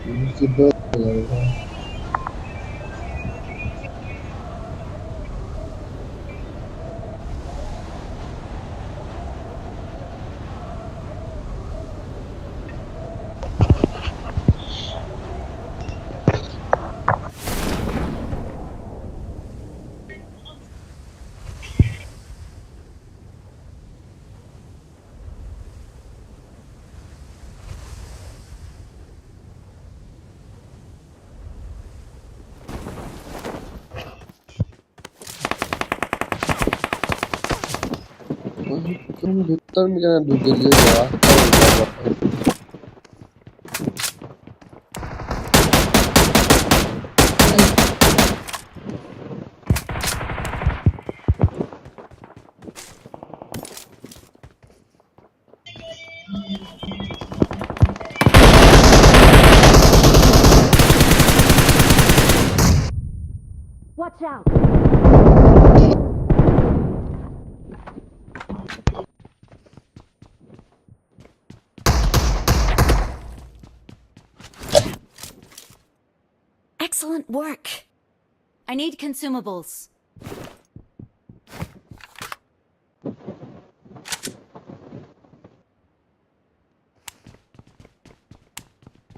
Musibah ya. Kamu gitar mi jangan duduk dia ya. Watch out! Excellent work. I need consumables.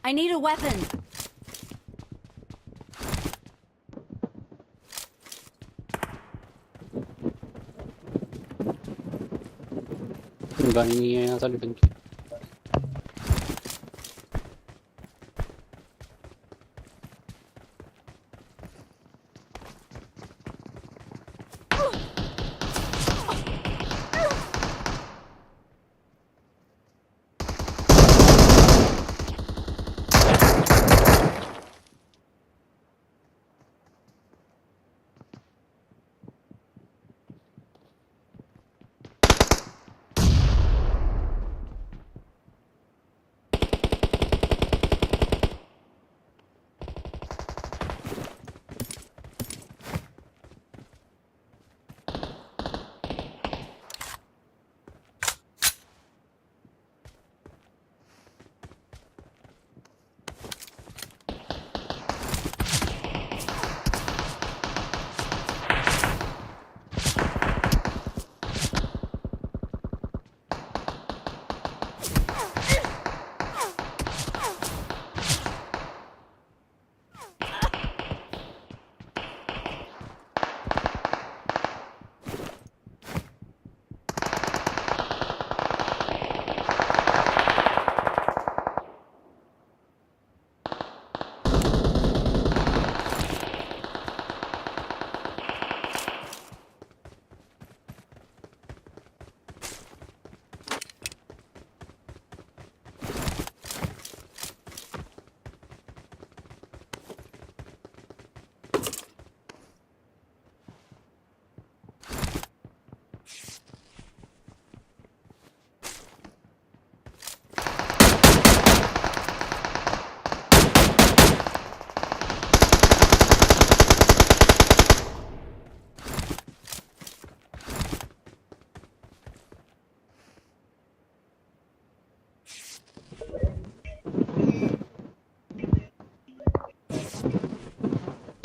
I need a weapon. Gun नहीं है यहाँ साली टंकी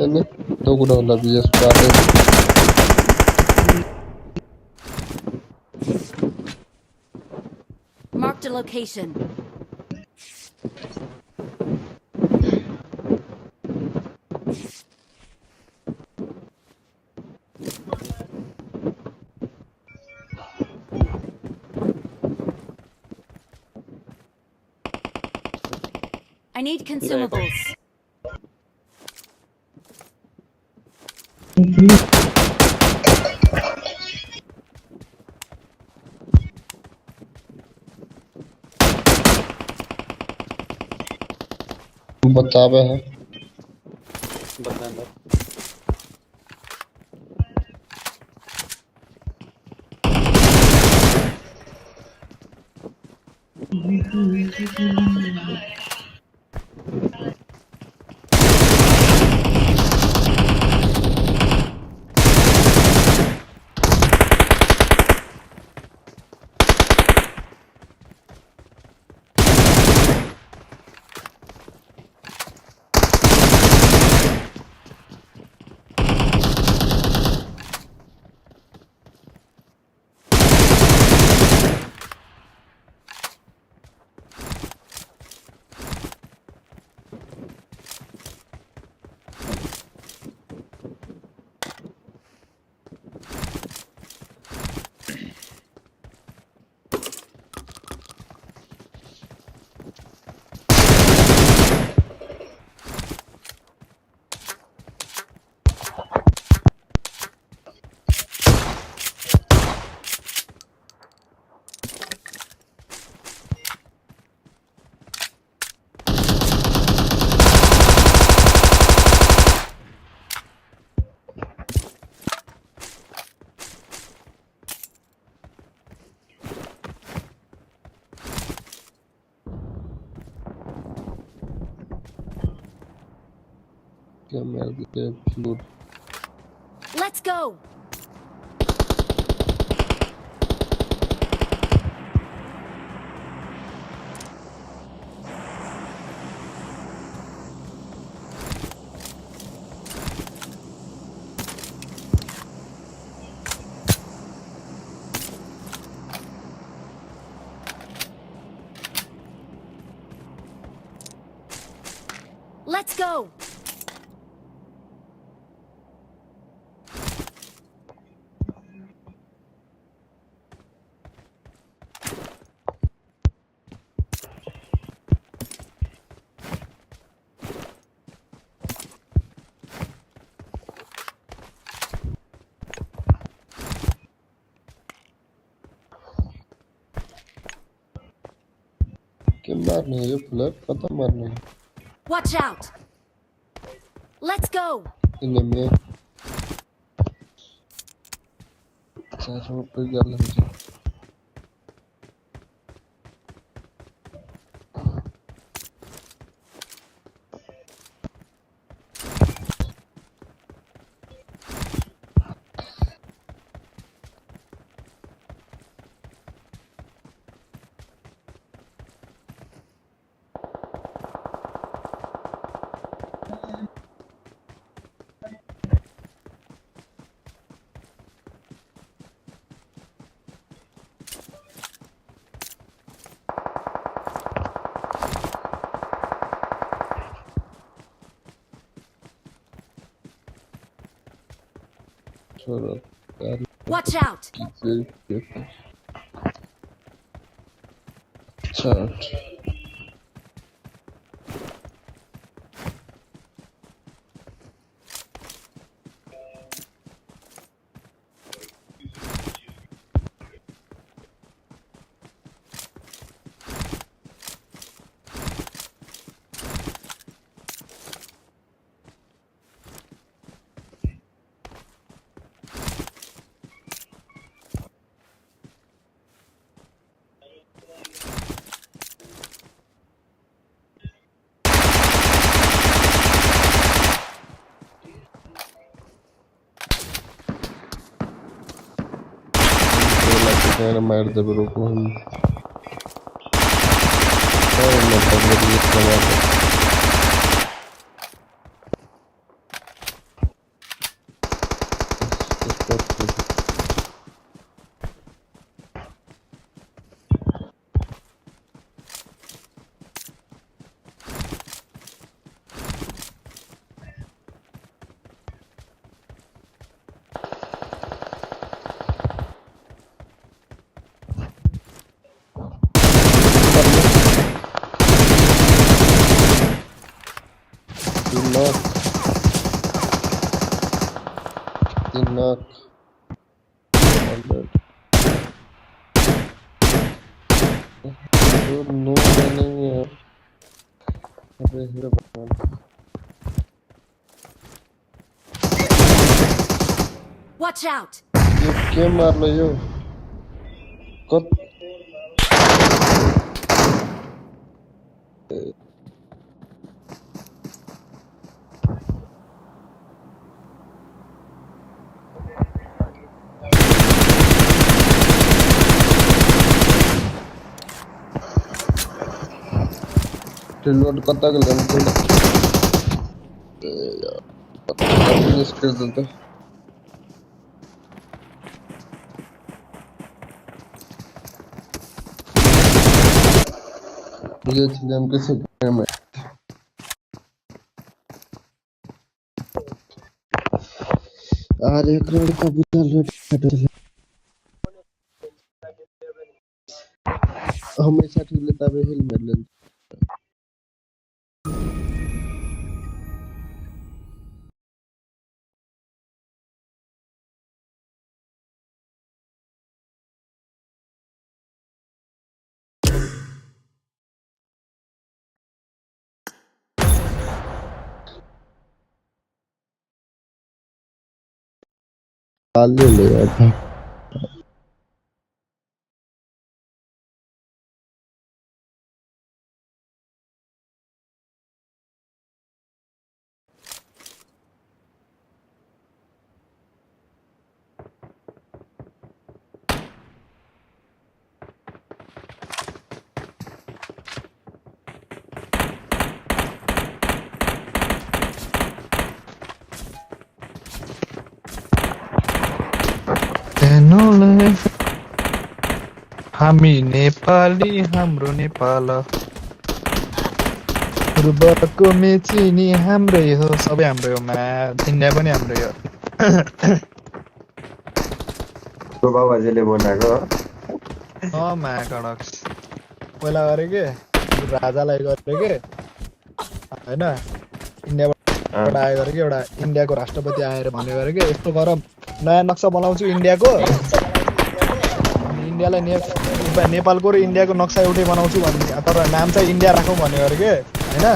Ini tuh udah lebih sekali. Marked a location. I need consumables. बतावे है बंदा अंदर क्या मार दिया flute Let's go! Let's go! क्या मारने है ये फ्लैट पता मारने है Watch out! Let's go! इन्हें में चार ऊपर गया लग छोड़ो यार Watch out! किसे चार्ट मैंने मार दे ब्रो को हम और मैं तब ये लगा knock Omlet तो नो नहीं है अबे हे भगवान Watch out! ये क्या मार रहे हो कब रिलोड करता के लेने यार फिनिश कर देते ये चीज़ हम कैसे करें अरे एक रोड का बुझा लोड हमेशा ठीक लेता है हेलमेट ले ले यार था हामी नेपाली हाम्रो नेपाल पूर्वको मेचिनी हाम्रै हो सबै हाम्रै हो इन्डिया पनि हाम्रै हो बाबाजीले बनाएको कडक्स पहिला गरे के राजालाई गरे के होइन इन्डियाबाट आए गरे के एउटा इन्डियाको राष्ट्रपति आएर भन्ने गरे के यस्तो गर नयाँ नक्सा बनाउँछु इन्डियाको अनि इन्डियालाई नेपालको र इन्डियाको नक्सा एउटै बनाउँछु भन्ने तर नाम चाहिँ इन्डिया राखौँ भन्ने गरे के होइन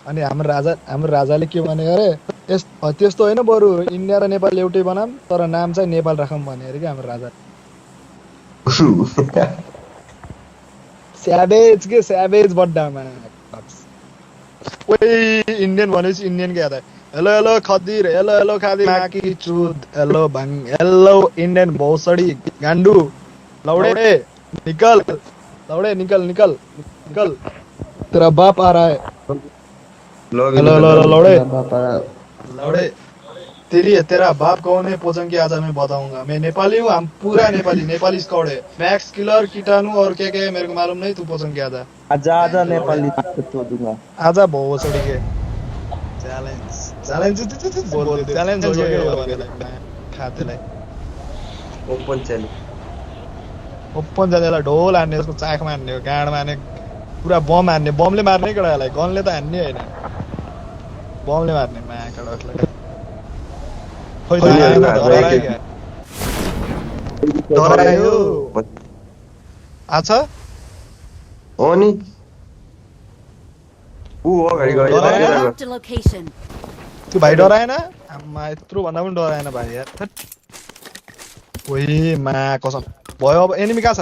अनि हाम्रो राजाले के भने गरे त्यस्तो होइन बरु इन्डिया र नेपाल एउटै बनाऊँ तर नाम चाहिँ नेपाल राखौँ भने अरे कि हाम्रो राजा स्यावेज बड्डामा ओइ इन्डियन भनेपछि इन्डियन के याद आयो हेलो खदिर हेलो खादिर माकी चुद हेलो भाङ हेलो इन्डियन भौसडी गान्डु लौडे निकल तेरा बाप आ रहा है हेलो लौड़े तेरा बाप कौन है पोचंगी आज मैं बताऊंगा मैं नेपाली हूँ हम पूरा नेपाली स्क्वाड है मैक्स किलर कीटाणु और क्या है मेरे को मालूम नहीं तू पोचंगी आजा नेपाली तो दूंगा आजा भोसड़ी के चैलेंज हो गया खाते लाई ओपन चलेला ढोल हान्ने उसको चाखमा हान्ने गाँडमा हान्ने पुरा बम हान्ने बमले मार्ने केटालाई गनले त हान्ने होइन बमले मार्ने माकडलाई आच्छा हो नि ऊ अगाडि गयो Marked a location. त्यो भाइ डराएन आम्मा यत्रो भन्दा पनि डराएन भाइ यार ओइ मा कसम भयो अब एनिमी कहाँ छ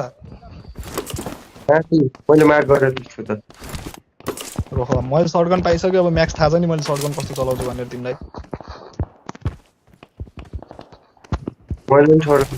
मैले मार्क गरेर छु त रोख मैले शटगन पाइसक्यो अब म्याक्स थाहा छ नि मैले शटगन कस्तो चलाउँछु भनेर तिमीलाई मैले पनि छोड्छु